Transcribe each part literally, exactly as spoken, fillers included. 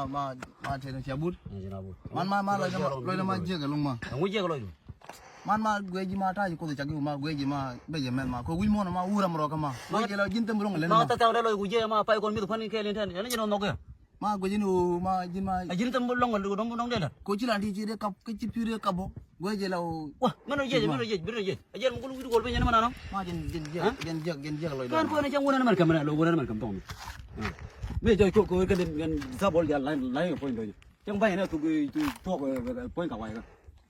Ma, ma tëë ni cia but. Ni cia but. Man ma, ma lɔcdä ma, lɔcdä ma jiɛk ɛlɔŋ ma. Ɛŋu jiɛk lɔcdu? Man ma guiɛ ji̱ ma ta̱a̱ ji̱ Kuoth cak ji̱ ma guiɛ ji̱ ma bɛ jɛ mɛn ma. Kɛ wi̱c muɔ̱n ma wur ram rɔ kä ma. Guiɛ ji̱ la ji̱n thɛm ro̱ŋ lɛn ma. Ma tha̱a̱ tha̱a̱ dee lɔc ku jiɛk ma pay kɔn mi̱th kuan kɛɛl in tɛn. Ɛn ji̱n ɔ nhɔk kɛ. Ma guiɛ ji̱n ɔ ma ji̱n ma. A ji̱n thɛm ro̱ŋ dɔ̱ŋ dɔ̱ŋ dee la. Ko ci la ti ci dee kap, kä ci pi̱i̱r dee kap bɔ. Guiɛ ji̱ la ɔ. Wa, mɛn rɔ jiɛk, mɛn rɔ jiɛk, mɛn rɔ jiɛk. A jiɛn mukul wi̱i̱ duɔl piny ɛn mɛn anɔ. Ma jiɛn, jiɛn jiɛk, jiɛn jiɛk, jiɛn jiɛk lɔcdä. Kan kuɛn ɛ cɛ ŋun ɛn mɛn kɛmɛ lɔ ŋun ɛn mɛn kɛm thɔŋ. Mi jɛ kok kok kɛn kɛn sabol ja lai lai kɛ puɔ̱ny dɔnyɛ. Cɛŋ ba̱ny ɛn ɛ thuk thuk puɔ̱ny ka wa̱i̱ kä.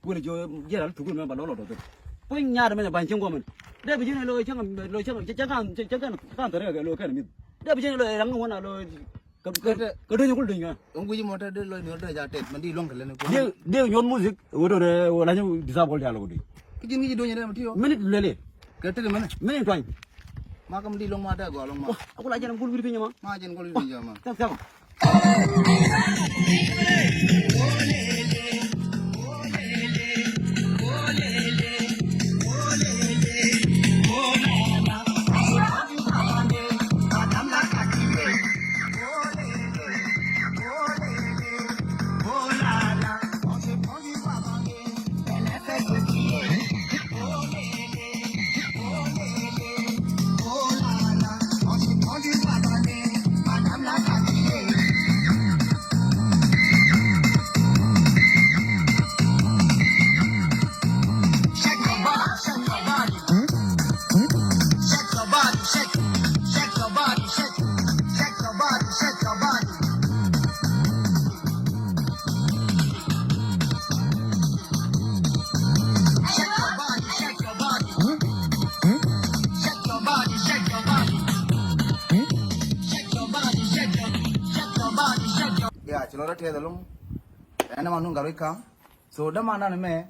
Kuɛn jɛ jiɛn al thuk mɛ ba lɔ lɔ dɔth. Puɔ̱ny nyaat mɛ ba̱ny cɛŋ guɔmɛn. Dee bi jiɛn lɔ cɛŋ lɔ cɛŋ cɛŋ kan cɛŋ kan kan thɛrɛ kɛ lɔ kɛn mi̱th. Dee bi jiɛn lɔ raŋ ŋuɔ̱n a lɔ Kä, kä, kä duny kul duny kä. Ŋuci mɔ te dee lɔc ni ɣöö dee ca tet mɛn di luɔ̱ŋ kɛ lɛn. Dee, dee nyuɔ̱th music ɣöö dee wä la̱ny disable dial kɛ duny. Kä ji̱n ŋi̱ci duny dee mɛ ti ɣöö. Minit lele. Kɛ tek mɛn. Minit tuany. Ma kä mɛ di luɔ̱ŋ ma dee gɔaa luɔ̱ŋ ma. Wah, aku la jɛn bul wi̱r piny ma. Ma jɛn bul wi̱r piny ma. Thank, thank. Ya, ci lɔ rɔ tɛth ɛlɔŋ. Ɛn ɛma nuŋ gat wi̱c ka̱a̱ŋ. So däman nan mɛ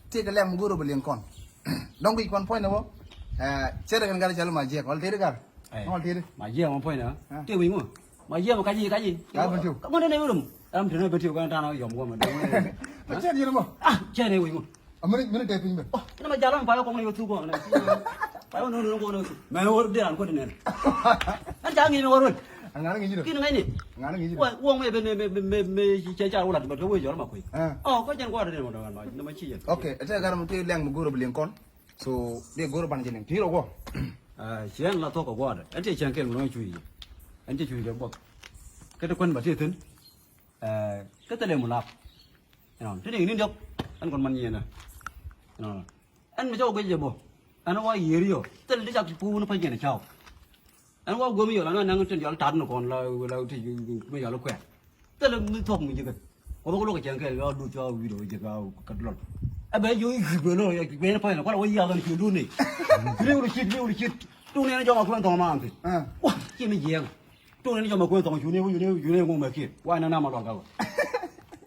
ti kɛ lɛm go̱o̱r ɔ bi liŋ kɔn. Dɔ̱ŋ guic kɔn puɔ̱ny ni wä. Cɛ rɛ kɛn gat cɛ lɛ ma jiɛk wal tëëdi gat. Wal tëëdi. Ma jiɛk ma puɔ̱ny ni wä. Ti wi̱c ŋu. Ma jiɛk ma kaci kaci. Gat bɛ tiw. Ŋu ni ne wi̱c rum. Ɛm ti ne bɛ tiw kɛn tan yɔm wä ma dɔ̱ŋ. Ma cɛ ni mɔ. Ah, cɛ ni wi̱c ŋu. A mini, mini tɛ piny bɛ. Oh, ina ma jala ma paya kɔŋ ni yotu kɔŋ ni. Paya no no kɔŋ ni yotu. Mɛ wor de an ko de nɛn. An ja ŋi̱i̱c mi wor wol. A ŋa̱n ŋi̱i̱c do. Kin ŋa̱c ni. A ŋa̱n ŋi̱ic do. Wɔ, wɔ mɛ bɛ, mɛ, mɛ, mɛ, mɛ, cɛ ca wula, bɛ wee jɔr ma kui̱. Ah. Oh, ko jɛn ko de nɛn ma dɔŋ ma, na ma ci jɛn. Okay, ɛ tɛ gar mi ti lɛŋ mi go̱o̱r bi liŋ kɔn. So, de go̱o̱r ban jɛ liŋ. Ti ro ko. Ah, cɛn la thok ko gɔɔdɛ. Ɛn ti cɛn kɛl mi nɔ cuy jɛ. Ɛn ti cuy jɛ bɔk. Kɛ ti kuɛn ba ti thin. Ɛ, kä thilɛ mulak. Ɛnɔ, ti ni ni diɔk. Ɛn kɔn man nyieenä. Ɛnɔ. Ɛn mi cɔk guic jɛ bɔ. Ɛn wa yiëër yɔ. Thil ti cak puun pa jiɛn caw. Ɛn wa guɔm yɔ la na naŋ tin yɔl tat ni kɔn la, la ti mi yɔl kuɛɛr. Thil mi thuɔk mi jikä. Kɔ bä ku luɔk cɛn kɛ yɔ dut cɔ wi̱i̱ dɔ jikä kä lɔl. Ɛ bɛ yɔ i̱ ji̱ bɛ lɔ yɔ bɛ ni pa ni kual wa yiath ni ci dut ni. Riw ni cit, riw ni cit. Tuk ni ni jɔk ma kuɛn thɔŋ ma an thi. Wa ci mi jiɛŋ. Tok ni jɔm a kuën thɔŋ cuni, cuni, cuni ŋuŋ mɛ kiɛ. Wa na na ma luak gawä.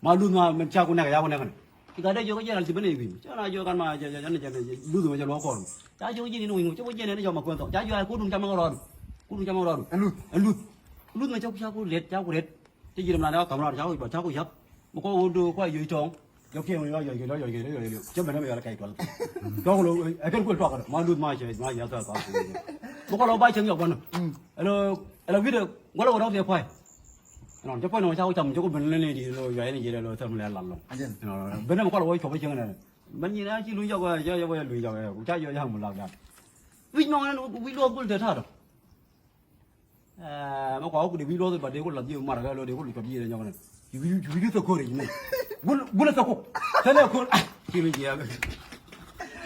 Ma luth ma mɛ ca ku nɛk, ca ku nɛk ni. Ti ka dee jiök jiɛn al ci ben i̱ wi̱i̱. Ca na jiök kan ma jɛ, jɛ, jɛ, jɛ, luth mɛ jɛ luɔk kɔr. Ca jiök jiɛn in wi̱i̱ ŋu, ca jiök jiɛn in jɔm a kuën thɔŋ. Ca jiök a kudun ca mɛ rɔɔdu. Kudun ca mɛ rɔɔdu. Ɛn luth. Ɛn luth. Luth mɛ ca ku, ca ku riet, ca ku riet. Ti ji̱ rim na dee wa kam rɔɔdu, ca ku, ca ku yap. Mɛ kɔ wä do kua yio̱c tɔ̱ɔ̱ŋ. Jɔk tiɛŋ yɔ yɔc kɛ, yɔ yɔc kɛ, yɔ yɔc kɛ. Cä mɛnɛ mɛ yɔl kɛ kɛc tuɔl. Tɔ̱ɔ̱ŋ lo, ɛ kɛn kuël tuɔk kɛ. Ma luth ma cɛ, ma cɛ tɔ̱ɔ̱ŋ. Mɛ kɔ lɔ ba cieŋ yɔk bɔn. Ɛlɔ, ɛlɔ wi̱dɛ, gɔlɛ wä rɔk thiɛ puay. Nɔ, cɛ puay nɔ ca wä cam, cɛ ku ben lɛ ni di lo, yɔc ni ji̱ lɛ lo thɛm lɛ lal lɔ. Nɔ, ben nɛ mɛ kɔ lɔ wä cuɔp cieŋ nɛ. Mɛn nyin a ci luny jɔk, cɛ jɔk, luny jɔk, ca jɔk, ca mu lak dan. Wi̱c mɔŋ nɛ, wi̱c luɔk gul te ta̱a̱ dɔ. Ɛ, mɛ kɔk kudi wi̱i̱ luɔth ba dee ku lath ji̱ mar kɛ lo dee ku cuɔp ji̱ nyɔk nɛ. Ci wi̱i̱, ci wi̱i̱ thok ko̱ri ni. Gul, gul thok kuk. Thɛlɛ ko̱r. Ci wi̱i̱ ji̱.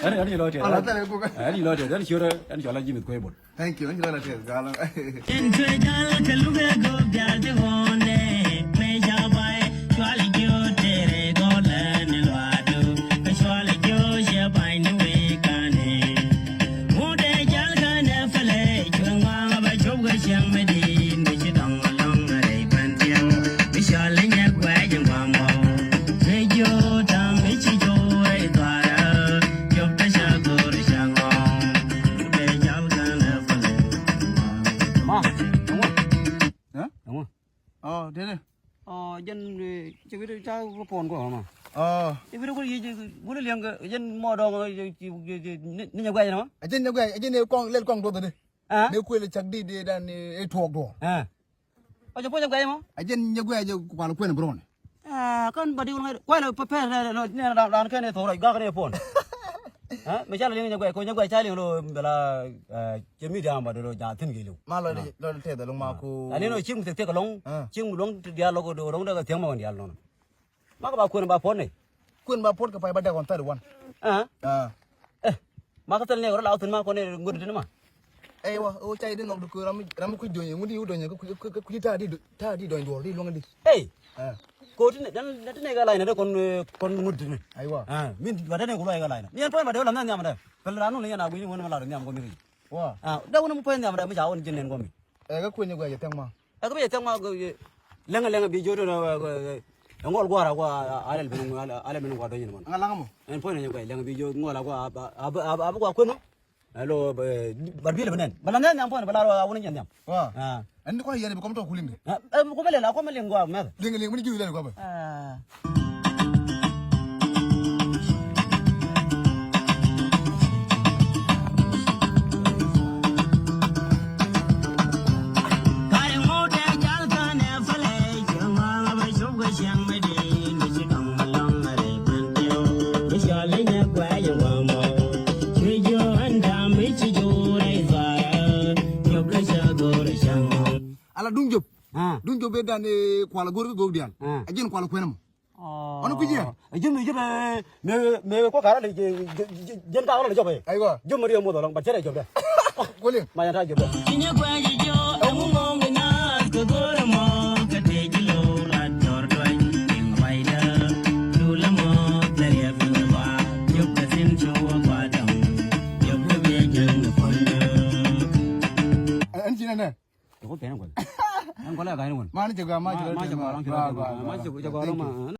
Ɛn, ɛn ci lɔ tɛth. Ala thɛlɛ kuk. Ɛn ci lɔ tɛth. Ɛn ciöt ɛn cɔl a ji̱ mi kuec bot. Thank you. Ɛn ci lɔ tɛth. Gala. Ɛn tuec dal kɛ lukɛ gop dial ti ɣɔɔnɛ. Mɛ ca bay cual jiö tere gɔlɛ ni luadu. Kɛ cual jiö cɛ bay ni wekani. Ŋut ɛ jal kɛnɛ pɛlɛ cuɛ ŋuaŋ a bɛ cop kɛ cieŋ mi di̱i̱t mi ci dɔŋ ɛlɔ̱ŋ rɛy pɛn tiɛŋ. Mi cɔl inyɛ guɛc in gua̱a̱m ɔ. Kɛ jiö tam mi ci jɔw rɛy dhuarä. Cop kä ca go̱o̱r ca ŋɔŋ. Ŋut ɛ jal kɛnɛ pɛlɛ. Ma, ɛŋu? Ɛ? Ɛŋu? Ɔ, dee dee. Ɔ, jɛn, eh, cɛ wi̱cdɛ ca kɛ puɔn kɔ ma. Ɔ. Cɛ wi̱cdɛ kɔ yiec, wi̱cdɛ liɛŋ kɛ, jɛn mɔ dɔŋ, eh, ci, ci, ci, ni, ni nyɛ guɛc nɔ? A jɛn nyɛ guɛc, a jɛn ni kɔŋ, lɛl kɔŋ duɔth dee. Ɛ? Ni kuël cak di, di dan, eh, tuɔɔk duɔɔk. Ɛ. Ɔ jɛ puɔ̱ny ɛ guɛy mɔ. A jɛn nyɛ guɛy a jɛ kual kuɛn bro ni. Ah, kan ba di wun ŋa̱c kuɛn pɛ pɛ nɛ nɛ nɛ dan kɛn ɛ thok rɔc gak nɛ puɔn. Ah, mi ca la liŋ nyɛ guɛy ko nyɛ guɛy ca liŋ lo bɛ la, ah, cɛ mi diaam ba do lo ja̱ thi̱n kɛ liw. Ma lɔ di lɔ di tɛth ɛlɔŋ ma ku. Ani nɔ cieŋ mi thek thek ɛlɔŋ. Ah. Cieŋ mi luɔ̱ŋ diaal lɔk do luɔ̱ŋ dee kɛ thiäŋ ma wän diaal nɔnɔ. Ma kɛ ba kuɛn ba puɔn nɛ. Kuɛn ba puɔt kɛ pay ba dɛk ɣɔn thirty one. Ah. Ah. Eh, ma kä thil nɛɛk rɔ la wä thi̱n ma kɔn nɛ ŋot thi̱n ma. Ey wa, ɣöö ca yɛ di nhɔk di köör ram, ram mi kui̱ do̱nyɛ, ŋut di wä do̱nyɛ, kä kui̱, kä, kä kui̱ ta̱a̱ di, ta̱a̱ di dɔ̱ny duɔ̱ɔ̱r di luäŋ di. Ey. Ah. Ko ti nɛ, dan, dan ti nɛ kɛ la̱c nɛ dee kɔn, eh, kɔn ŋut thi̱n. Aywa. Ah, min, ba dee nɛ ku luac kɛ la̱c nɛ. Ni ɛn puɔ̱ny ba dee wä la mɛ nhiam dee. Pɛl ran nu ni yɛn a gui̱ni wä ni ma lar nhiam kɔn mi ri. Wa. Ah, dee wä ni mi puɔ̱ny nhiam dee mi ca wä ni ji̱n nɛn kɔn mi. Ɛ, kä kuëny guɛc ɛ thɛŋ ma. Ɛ, kä bi ɛ thɛŋ ma, ɛ, läŋ, läŋ bi jiöt, ɛ, ŋɔl gua̱a̱ra kua, a, a lɛl ben, a lɛl ben gua̱a̱r dɔ̱ny ni mɔn. Ŋa läŋ mɔ. Ɛn puɔ̱ny ni guɛc läŋ bi jiöt ŋɔl a kua, a, a, a, a bi kua kuënu. Ɛ, lo, ɛ, bar bi lɛ ben nɛn. Ba la nɛn nhiam puɔ̱ny, ba la rɔ a wuni nyɛ nhiam. Wa. Ah. Ɛn ni kua yɛn bi kɔm tɔ kuliŋ di. Ah, ɛ, kumɛ lɛ la, kumɛ liŋ gua̱a̱r mɛth. Liŋ, liŋ, mini jiöt lɛl kua bɛ. Ah. Ala duŋ jop. Ah. Duŋ jop ben dan, eh, kual go̱r kä go̱o̱k diaal. Ah. A ji̱n kual kuɛn mɔ. Ɔnɔ kui̱ jiɛn. Ɛ ji̱ mi ji̱ mɛ, mɛ, mɛ kɔ ka̱rä lɛ jɛ, jɛ, jɛ, jɛn ka̱rä lɛ jɔpɛ. Aywa. Ji̱ mɛ riɛ muɔth ɔlɔŋ, ba cɛ rɛ jɔpɛ. Kuliŋ. Ma yan ta jɔpɛ. Kinyɛ kuɛ ji̱ jiɔ, ɛŋu ŋɔŋ kɛ naath kɛ go̱rɛ mɔ, kɛ tëë ji̱ lo̱w lat jɔr duac, kiŋ ruacdä, dulä mɔ, kɛ riɛk mi ba, jɔp kɛ thi̱n cu wä gua̱dɔŋ, jɔp kɛ biɛ jiäŋ kɛ puɔ̱nydä. Ɛn ci nɛnɛ. Jɔkɔ pɛn ɛn gɔl. Ɛn gɔl ɛ ga̱a̱n wän. Ma ni jɛ gɔaa, ma jɛ gɔaa, ma jɛ gɔaa, ma jɛ gɔaa, ma jɛ gɔaa, ma.